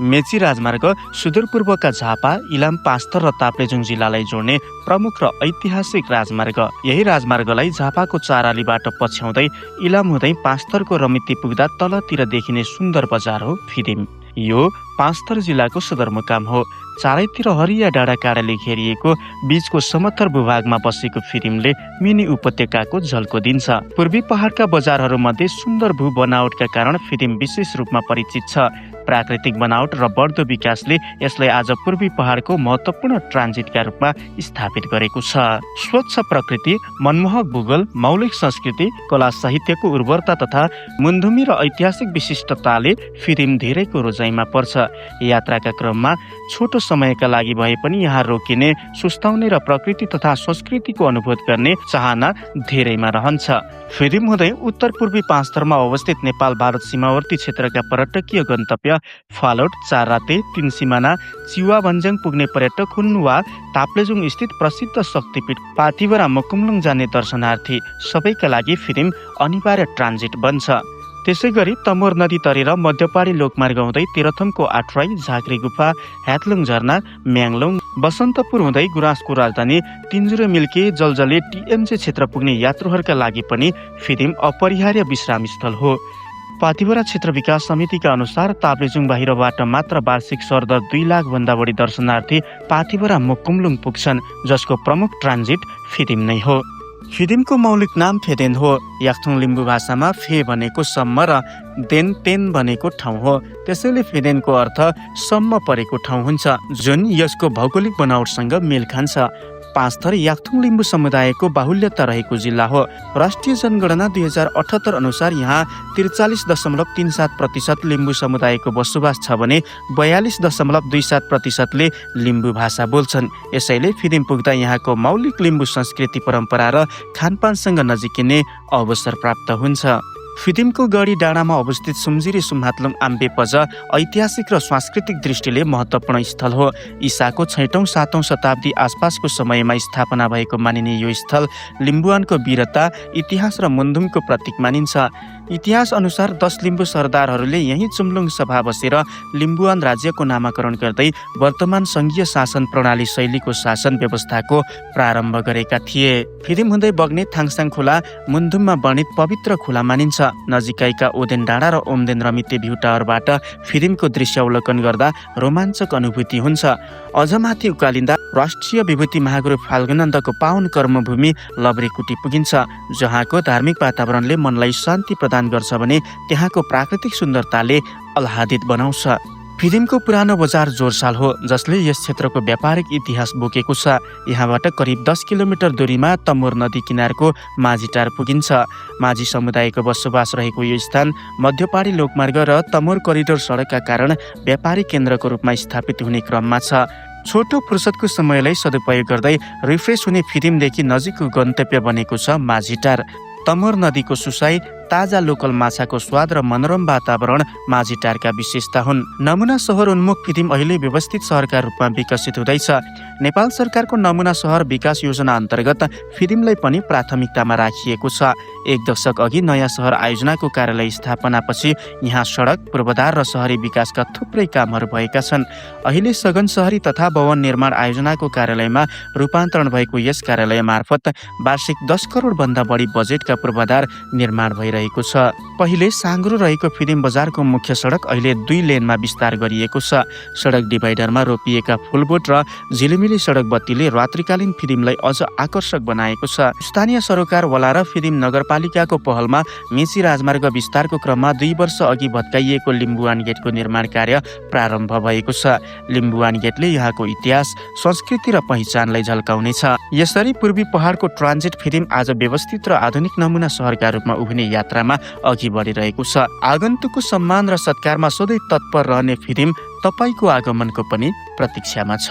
मेची राजमार्ग सुदूरपूर्वका झापा, इलाम, पाँचथर र ताप्लेजुङ जिल्लालाई जोड्ने प्रमुख र ऐतिहासिक राजमार्ग। यही राजमार्गलाई झापाको चारालीबाट पछ्याउँदै इलाम हुँदै पाँचथरको रमिती पुग्दा तलतिर देखिने सुन्दर बजार हो फिदिम। यो पाँचथर जिल्लाको सदरमुकाम हो। चारैतिर हरिया डाँडा काँडाले घेरिएको बीचको समथर भूभागमा बसेको फिदिमले मिनी उपत्यकाको झल्को दिन्छ। पूर्वी पहाडका बजारहरूमध्ये सुन्दर भू बनावटका कारण फिदिम विशेष रूपमा परिचित छ। प्राकृतिक बनावट र बढ्दो विकासले यसलाई आज पूर्वी पहाडको महत्त्वपूर्ण ट्रान्जिटका रूपमा स्थापित गरेको छ। स्वच्छ प्रकृति, मनमोहक भूगोल, मौलिक संस्कृति, कला साहित्यको उर्वरता तथा मुन्धुमी र ऐतिहासिक विशिष्टताले फिदिम धेरैको रोजाइमा पर्छ। यात्राका क्रममा छोटो समयका लागि भए पनि यहाँ रोकिने, सुस्ताउने र प्रकृति तथा संस्कृतिको अनुभूत गर्ने चाहना धेरैमा रहन्छ। फिदिम हुँदै उत्तर पूर्वी पाँचथरमा अवस्थित नेपाल भारत सीमावर्ती क्षेत्रका पर्यटकीय गन्तव्य फालोट, चारराते, तीन सिमाना, चिवा भन्ज्याङ पुग्ने पर्यटक हुन् वा ताप्लेजुङ स्थित प्रसिद्ध शक्तिपीठ पाथिभरा मकुमलुङ जाने दर्शनार्थी सबैका लागि फिदिम अनिवार्य ट्रान्जिट बन्छ। त्यसैगरी तमोर नदी तरेर मध्यपाडी लोकमार्ग हुँदै तेह्रथुमको आठराई, झाँक्री गुफा, ह्यातलुङ झरना, म्याङलुङ, बसन्तपुर हुँदै गुराँसको राजधानी तिन्जुरे मिल्के, जलजले, टिएमजे क्षेत्र पुग्ने यात्रुहरूका लागि पनि फिदिम अपरिहार्य विश्राम स्थल हो। पाथिभरा क्षेत्र विकास समितिका अनुसार ताप्लेजुङ बाहिरबाट मात्र वार्षिक सरदर 2 लाख भन्दा बढी दर्शनार्थी पाथिभरा मकुमलुङ पुग्छन्, जसको प्रमुख ट्रान्जिट फिदिम नै हो। फिदिमको मौलिक नाम फेदेन हो। याक्थुङ लिम्बू भाषामा फे भनेको सम्म र देन तेन भनेको ठाउँ हो। त्यसैले फेदेनको अर्थ सम्म परेको ठाउँ हुन्छ, जुन यसको भौगोलिक बनावटसँग मेल खान्छ। पाँचथर याक्थुङ लिम्बू समुदायको बाहुल्यता रहेको जिल्ला हो। राष्ट्रिय जनगणना 2078 अनुसार यहाँ 43.37% लिम्बू समुदायको बसोबास छ भने 42.27%ले लिम्बू भाषा बोल्छन्। यसैले फिदिम पुग्दा यहाँको मौलिक लिम्बू संस्कृति, परम्परा र खानपानसँग नजिकिने अवसर प्राप्त हुन्छ। फिदिमको गढी डाँडामा अवस्थित सुम्जिरी सुम्हातलुङ आम्बे पज ऐतिहासिक र सांस्कृतिक दृष्टिले महत्त्वपूर्ण स्थल हो। ईसाको 6औं 7औं शताब्दी आसपासको समयमा स्थापना भएको मानिने यो स्थल लिम्बुवानको वीरता, इतिहास र मुन्धुमको प्रतीक मानिन्छ। इतिहास अनुसार 10 लिम्बू सरदारहरूले यही चुम्लुङ सभा बसेर लिम्बुवान राज्यको नामाकरण गर्दै वर्तमान संघीय शासन प्रणाली शैलीको शासन व्यवस्थाको प्रारम्भ गरेका थिए। फिदिम हुँदै बग्ने थाङसाङ खोला मुन्धुममा वर्णित पवित्र खोला मानिन्छ। नजिकैका ओदेन डाँडा र ओमदेन रमिते भ्यू टावरबाट फिदिमको दृश्य अवलोकन गर्दा रोमाञ्चक अनुभूति हुन्छ। अझ माथि उकालिँदा राष्ट्रिय विभूति महागुरु फाल्गुनन्दको पावन कर्मभूमि लभ्रेकुटी पुगिन्छ, जहाँको धार्मिक वातावरणले मनलाई शान्ति प्रदान गर्छ भने त्यहाँको प्राकृतिक सुन्दरताले आह्लादित बनाउँछ। फिदिमको पुरानो बजार जोरसाल हो, जसले यस क्षेत्रको व्यापारिक इतिहास बोकेको छ। यहाँबाट करिब 10 किलोमिटर दूरीमा तमोर नदी किनारको माझीटार पुगिन्छ। माझी समुदायको बसोबास रहेको यो स्थान मध्यपाडी लोकमार्ग र तमोर करिडोर सडकका कारण व्यापारिक केन्द्रको रूपमा स्थापित हुने क्रममा छ। छोटो फुर्सदको समयलाई सदुपयोग गर्दै रिफ्रेस हुने फिदिमदेखि नजिकको गन्तव्य बनेको छ माझीटार। तमोर नदीको सुसाई, ताजा लोकल माछाको स्वाद र मनोरम वातावरण माझीटारका विशेषता हुन्। नमुना सहर उन्मुख फिदिम अहिले व्यवस्थित सहरका रूपमा विकसित हुँदैछ। नेपाल सरकारको नमुना सहर विकास योजना अन्तर्गत फिदिमलाई पनि प्राथमिकतामा राखिएको छ। 1 दशक अघि नयाँ सहर आयोजनाको कार्यालय स्थापनापछि यहाँ सडक, पूर्वाधार र शहरी विकासका थुप्रै कामहरू भएका छन्। अहिले सघन शहरी तथा भवन निर्माण आयोजनाको कार्यालयमा रूपान्तरण भएको यस कार्यालय मार्फत वार्षिक 10 करोड भन्दा बढी बजेटका पूर्वाधार निर्माण भइरहेको छ। पहिले साँघुरो रहेको फिदिम बजारको मुख्य सडक अहिले 2 लेनमा विस्तार गरिएको छ। सडक डिभाइडरमा रोपिएका फुलबोट र झिलिमिली सडक बत्तीले रात्रिकालीन फिदिमलाई अझ आकर्षक बनाएको छ। स्थानीय सरोकारवाला र फिदिम नगरपालिकाको पहलमा मेची राजमार्ग विस्तारको क्रममा 2 वर्ष अघि भत्काइएको लिम्बुवान गेटको निर्माण कार्य प्रारम्भ भएको छ। लिम्बुवान गेटले यहाँको इतिहास, संस्कृति र पहिचानलाई झल्काउनेछ। यसरी पूर्वी पहाडको ट्रान्जिट फिदिम आज व्यवस्थित र आधुनिक नमुना सहरका रूपमा उभिने यात्रामा अघि बढिरहेको छ। आगन्तुकको सम्मान र सत्कारमा सधैँ तत्पर रहने फिदिम तपाईको आगमनको पनि प्रतीक्षामा छ।